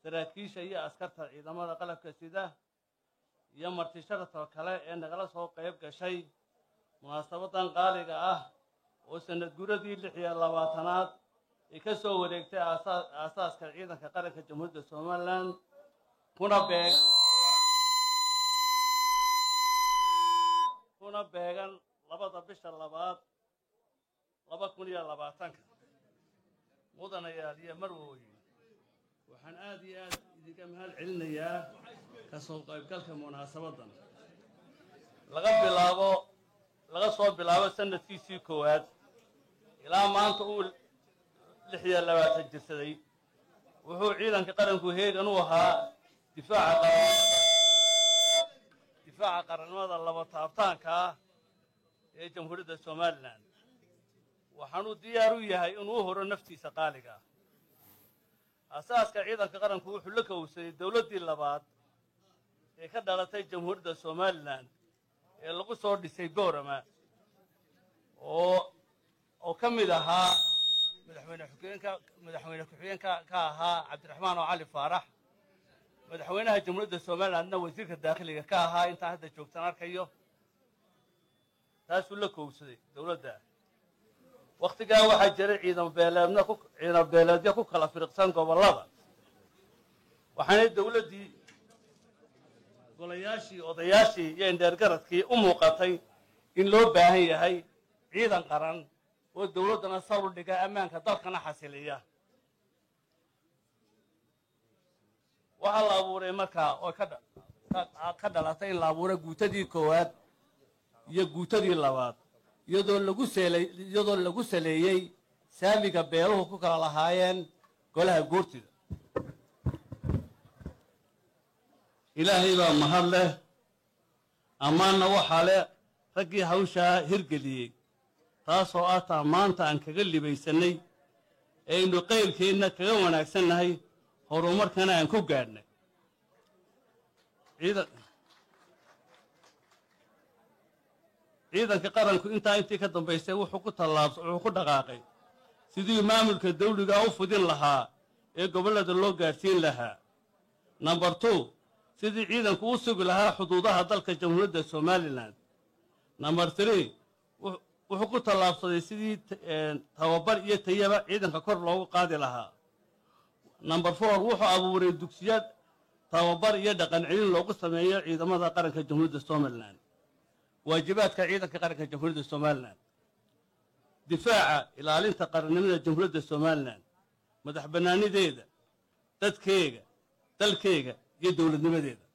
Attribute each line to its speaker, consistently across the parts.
Speaker 1: Saraakiisha iyo askarta ciidamada qalabka sida iyo marti sharafta kale ee nagala soo qayb gashay munaasabadan qaaliga ah oo sanad guradii 26aad ay ka soo wareegtay aasaaska ciidanka qaranka Jamhuuriyadda Somaliland, kuna beegan 2-2 2020-ka. Mudanayaal iyo marwooyin, waxaan aad iyo aad idinka mahad celinayaa ka soo qaybgalka munaasabaddan. Laga soo bilaabo sanadkiisii koowaad ilaa maanta uu 26 jirsaday, wuxuu ciidanka qaranku heegan u ahaa difaaca qarannimada laba taabtaanka ah ee Jamhuuriyadda Somaliland, waxaanuu diyaar u yahay inuu u horo naftiisa qaaliga ah. Asaaska ciidanka qaranku wuxuu la kowsaday dowladdii labaad ee ka dhalatay Jamhuuriyadda Somaliland ee lagu soo dhisay Boorama, oo ka mid ahaa madaxweyne ku-xigeenka ka ahaa Cabdiraxmaan oo Cali Faarax, madaxweynaha Jamhuuriyadda Somalilandna wasiirka daakhiliga ka ahaa intaan hadda joogtaan arkayo. Taasuu la kowsaday dowladda. Wakhtigaa waxaa jiray ciidan beeleedyo ku kala firiqsan gobollada, waxaanay dowladdii, golayaashii, odayaashii iyo indheergaradkii u muuqatay in loo baahan yahay ciidan qaran oo dowladdana sal u dhiga, ammaanka dalkana xasiliya. Waxaa la abuuray markaa oo ka dhalatay in la abuuray guutadii koowaad iyo guutadii labaad, iyadoo lagu saleeyey saamiga beeluhu ku kala lahaayeen golaha guurtida. Ilaahay baa mahad leh, ammaanna waxaa leh raggii hawshaa hirgeliyey, taasoo ah taa maanta aan kaga libaysanay ee aynu qayrkeenna kaga wanaagsannahay, horumarkana aan ku gaadhnay. Ciidanka qaranku intaa intii ka dambaysay wuxuu ku dhaqaaqay sidii maamulka dawliga u fidin lahaa ee gobollada loo gaadhsiin lahaa. Number 2, sidii ciidanku u sugi lahaa xuduudaha dalka Jamhuuriyadda Somaliland. Number 3, wuxuu ku tallaabsaday sidii tababar iyo tayaba ciidanka kor loogu qaadi lahaa. Number 4, wuxuu abuuray dugsiya tababar iyo dhaqan celin loogu sameeyo ciidamada qaranka Jamhuuriyadda Somaliland. Waajibaadka ciidanka qaranka Jamhuuriyadda Somaliland: difaaca, ilaalinta qarannimada Jamhuuriyadda Somaliland, madax bannaanideeda, dadkeega, dalkeega iyo dowladnimadeeda.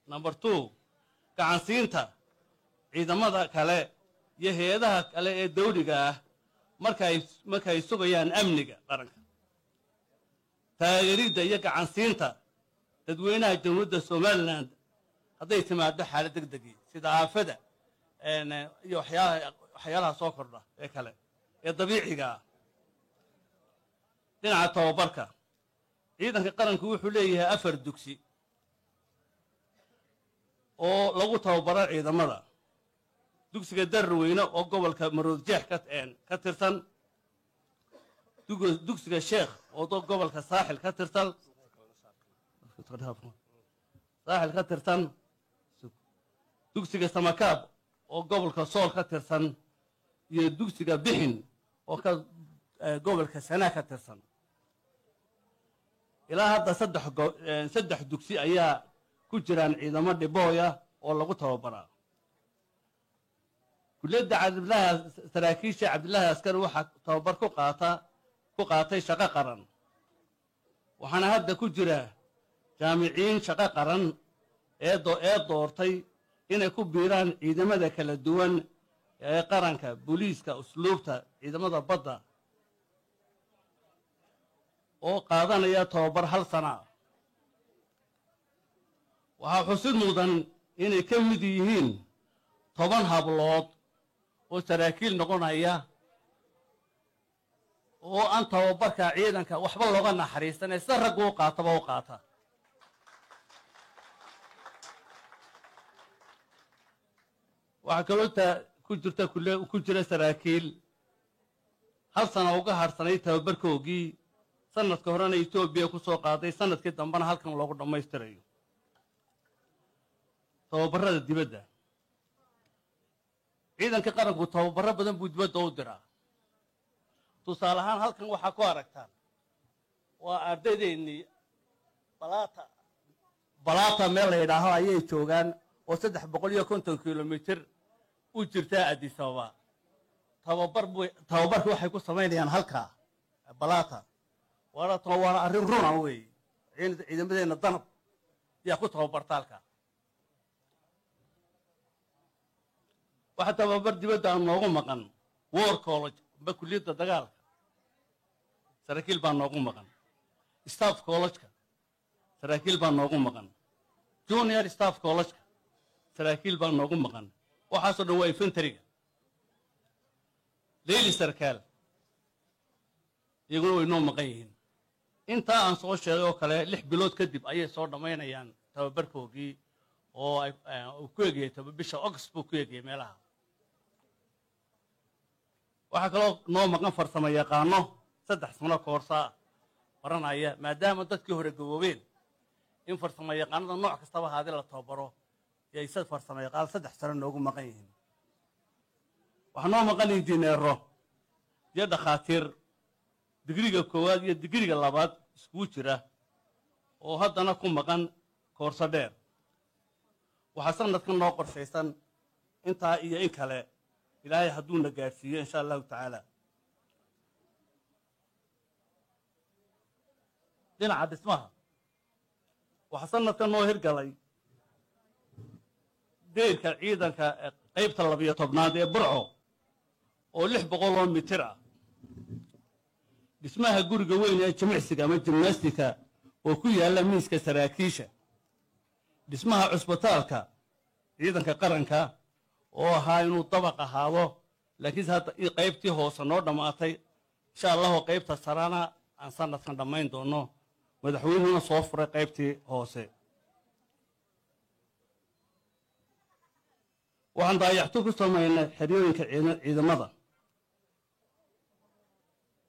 Speaker 1: Number 2, gacansiinta ciidamada kale iyo hay-adaha kale ee dawliga ah markaay sugayaan amniga qaranka. Taageeridda iyo gacansiinta dadweynaha Jamhuuriyadda Somaliland hadday timaado xaalad deg degi, sida aafada iyo waxyaalaha soo kordha ee kale ee dabiiciga ah. Dhinaca tababarka, ciidanka qaranku wuxuu leeyahay afar dugsi oo lagu tababaro ciidamada: dugsiga Dararweyne oo gobolka Maroodjeex ka tirsan, dugsiga Sheekh oo gobolka Saaxil ka tirsan, dugsiga Samakaab oo gobolka Sool ka tirsan, iyo dugsiga Bixin oo ka gobolka Sanaa ka tirsan. Ilaa hadda saddex dugsi ayaa ku jiraan ciidamo dhibooya oo lagu tababaraa. Kulliyadda Cabdillaahi, saraakiisha Cabdillaahi Askari waxaa tababar ku qaatay shaqo qaran, waxaana hadda ku jira jaamiciin shaqo qaran ee doortay inay ku biiraan ciidamada kala duwan ee qaranka: booliiska, usluubta, ciidamada badda, oo qaadanaya tababar hal sana ah. Waxaa xusid mudan inay ka mid yihiin 10 hablood oo saraakiil noqonaya oo aan tababarka ciidanka waxba looga naxariisanay, sida raggu u qaataba u qaata. Waxaa kaloo ta ku jirta ku jira saraakiil hal sana uga harsanay tababarkoogii. Sanadka horena Etoobiya ku soo qaaday, sanadkii dambena halkan loogu dhammaystirayo. Tababarada dibadda, ciidanka qaranku tababaro badan buu dibadda u diraa. Tusaale ahaan, halkan waxaa ku aragtaan waa ardaydeennii Balata. Balata meel la yidhaaho ayay joogaan oo 350 kilomitir u jirtaa Addis Ababa. Tababar bu tababarka waxay ku samaynayaan halkaa Balata. Waana arrin runa weeye. Ciidamadeenna Danab yaa ku tababarta halkaa. Waxaa tababar dibadda aan noogu maqan War College amba kulliyadda dagaalka, saraakiil baa noogu maqan. Staff College-ka saraakiil baa noogu maqan. Junior Staff College-ka saraakiil baa noogu maqan. Waxaasoo dhan waa infantry-ga. Leyli sarkaal iyaguna way noo maqan yihiin. Intaa aan soo sheegay oo kale 6 bilood kadib ayay soo dhammaynayaan tababarkoogii, oo uu ku egayay bisha August buu ku egayay meelaha. Waxaa kaloo noo maqan farsamo yaqaano 3 sano koorsaa baranaya, maadaama dadkii hore gaboobeen, in farsamo yaqaanada nooc kastaba haadii la tababaro yay farsamo yaqaano 3 sano noogu maqan yihiin. Waxaa noo maqan injineero iyo dhakhaatiir digriga koowaad iyo digriga labaad iskugu jira oo haddana ku maqan koorso dheer. Waxaa sanadkan noo qorshaysan intaa iyo in kale, Ilaahay hadduuna gaadhsiiyo, insha Allahu tacaala. Dhinaca dhismaha, waxaa sanadkan noo hirgalay deyrka ciidanka qaybta 12aad ee Burco oo 600 oo mitir ah, dhismaha guriga weyn ee jimicsiga ama gymnastic-ka oo ku yaalla miiska saraakiisha, dhismaha cusbitaalka ciidanka qaranka oo ahaa inuu dabaq ahaado, laakiinse hadda qaybtii hoose noo dhammaatay, insha Allahu qaybta sarana aan sanadkan dhammayn doono, madaxweynuhuna soo furay qaybtii hoose. Waxaan daayacto ku samaynay xeryooyinka ciidamada.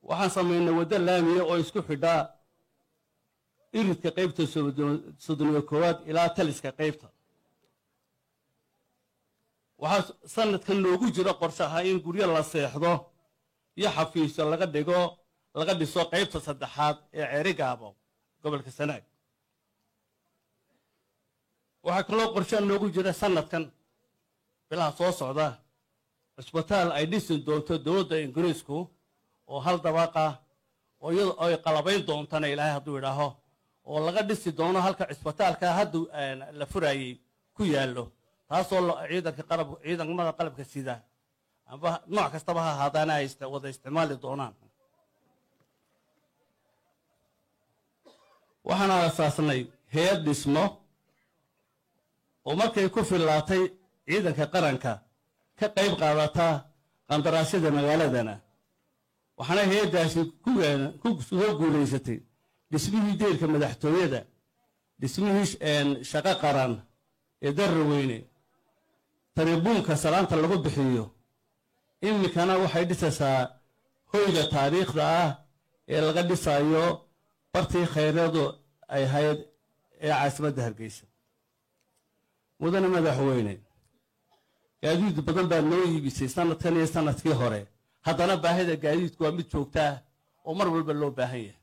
Speaker 1: Waxaan samaynay waddo laamiya oo isku xidhaa iridka qaybta 31aad ilaa taliska qaybta. Waxaa sanadkan noogu jiro qorshe ahaa in guryo la seexdo iyo xafiisyo laga dhigo, laga dhiso qaybta saddexaad ee Ceerigaabo, gobolka Sanaag. Waxaa kaloo qorshe noogu jira sanadkan bilaha soo socda cusbitaal ay dhisi doonto dowladda Ingiriisku oo hal dabaqa oo iyado ay qalabayn doontana, Ilaahay hadduu idhaaho, oo laga dhisi doono halka cusbitaalka hadda la furayey ku yaallo, taasoo ciidanka qalab, ciidamada qalabka sida amba nooc kastaba ha ahaadaana ay wada isticmaali doonaan. Waxaan aasaasnay hay-ad dhismo oo markay ku fillaatay ciidanka qaranka ka qayb qaadata qandaraasyada magaaladana. Waxaana hay-addaasi ku soo guulaysatay dhismihii deyrka madaxtooyada, dhismihii shaqo qaran ee Dararweyne, taribuunka salaanta lagu bixiyo. Iminkana waxay dhisaysaa hoyga taariikhda ah ee laga dhisayo bartii khayryadu ay ahayd ee caasimadda Hargeysa. Mudane madaxweyne, gaadiid badan baa noo iibisay sanadkan iyo sanadkii hore. Haddana baahida gaadiidku waa mid joogtaa oo mar walba loo baahan yahay.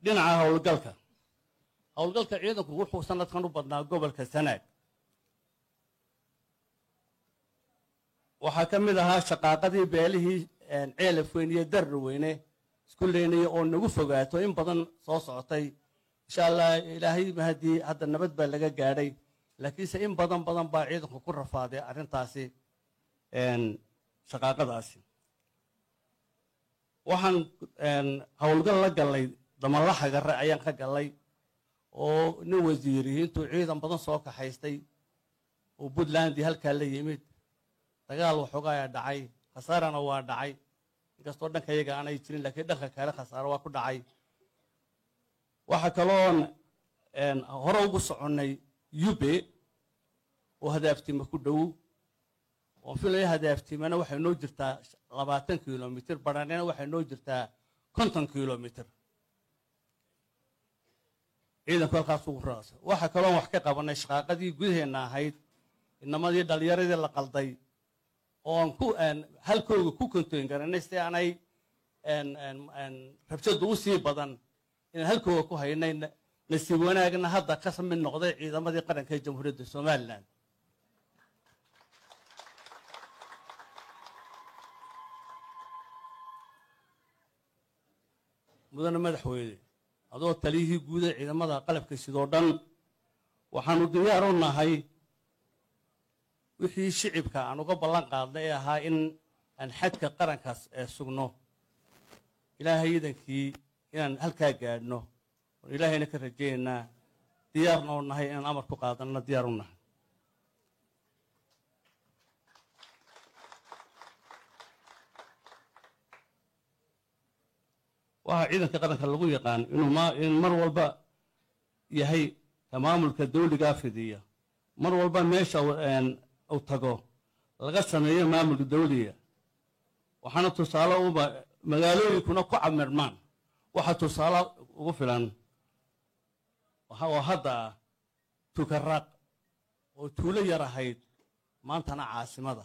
Speaker 1: Dhinaca howlgalka, howlgalka ciidanku wuxuu sanadkan u badnaa gobolka Sanaag. Waxaa ka mid ahaa shaqaaqadii beelihii Ceelafweyn iyo Dararweyne isku leynaya oo nagu fogaato in badan soo socotay. Insha Allah, Ilaahay mahadii, hadda nabad baa laga gaadhay, laakiinse in badan badan baa ciidanku ku rafaaday arrintaasi, shaqaaqadaasi. Waxaan howlgal la gallay Damalaxa Gare ayaan ka gallay, oo nin wasiiri intuu ciidan badan soo kaxaystay oo Puntland halkaa la yimid. Dagaal waxoogaa ayaa dhacay, khasaarana waa dhacay, inkastoo dhanka iyaga aanay jirin, laakiin dhanka kale khasaaro waa ku dhacay. Waxaa kaloon hore ugu soconnay Yube oo Hadaaftima ku dhow. Oon filaya Hadaaftiimana waxay noo jirtaa 20 kilomitir, Badhanina waxay noo jirtaa 50 kilomitir. Ciidanku halkaas ugu raasa. Waxaa kaloon wax ka qabanay shaqaaqadii gudaheenna ahayd, inamadii dhallinyaradii la qalday oo aan ku halkooga ku kontoyn garanay si aanay rabshadu u sii badan inaan halkooga ku haynay. Nasiib wanaagna hadda ka mid noqday ciidamadii qaranka ee Jamhuuriyadda Somalilan. Mudane madaxweyne, adoo taliyihii guuda ciidamada qalabka sidoo dhan, waxaanu diyaar u nahay wixii shicibka aan uga ballan qaadnay ee ahaa in aan xadka qarankaas ee sugno. Ilaahay iidankii inaan halkaa gaadhno oon Ilaahayna ka rajaynaynaa, diyaarna u nahay inaan amar ku qaadanna diyaar u nahay. Waxaa ciidanka qaranka lagu yaqaan inuu in mar walba yahay ka maamulka dawligaa fidiya, mar walba meesha uu tago laga sameeyo maamulka dawliga. Waxaana tusaale uba magaalooyinkuna ku camirmaan. Waxaa tusaale ugu filan oo hadda ah Tukaraaq oo tuulo yar ahayd, maantana caasimada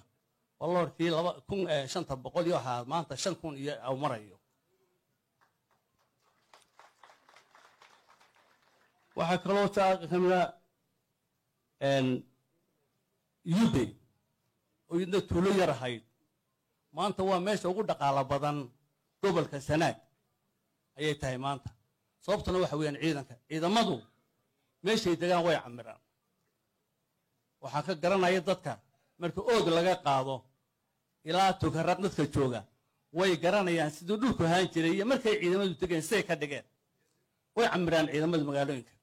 Speaker 1: walloorkii 2500 iyo ahaa maanta 5000 iyo au marayo. Waxaa kaloo taa ka mida Yube oo iyadna tuulo yar ahayd, maanta waa meesha ugu dhaqaalo badan gobolka Sanaag ayay tahay maanta. Sababtuna waxa weeyaan ciidanka, ciidamadu meeshay degaan way camiraan. Waxaa ka garanaya dadka marka Oog laga qaado ilaa Tukaraq dadka jooga way garanayaan siduu dhulku ahaan jiray iyo markay ciidamadu degeen siday ka dhigeen. Way camiraan ciidamada magaalooyinka.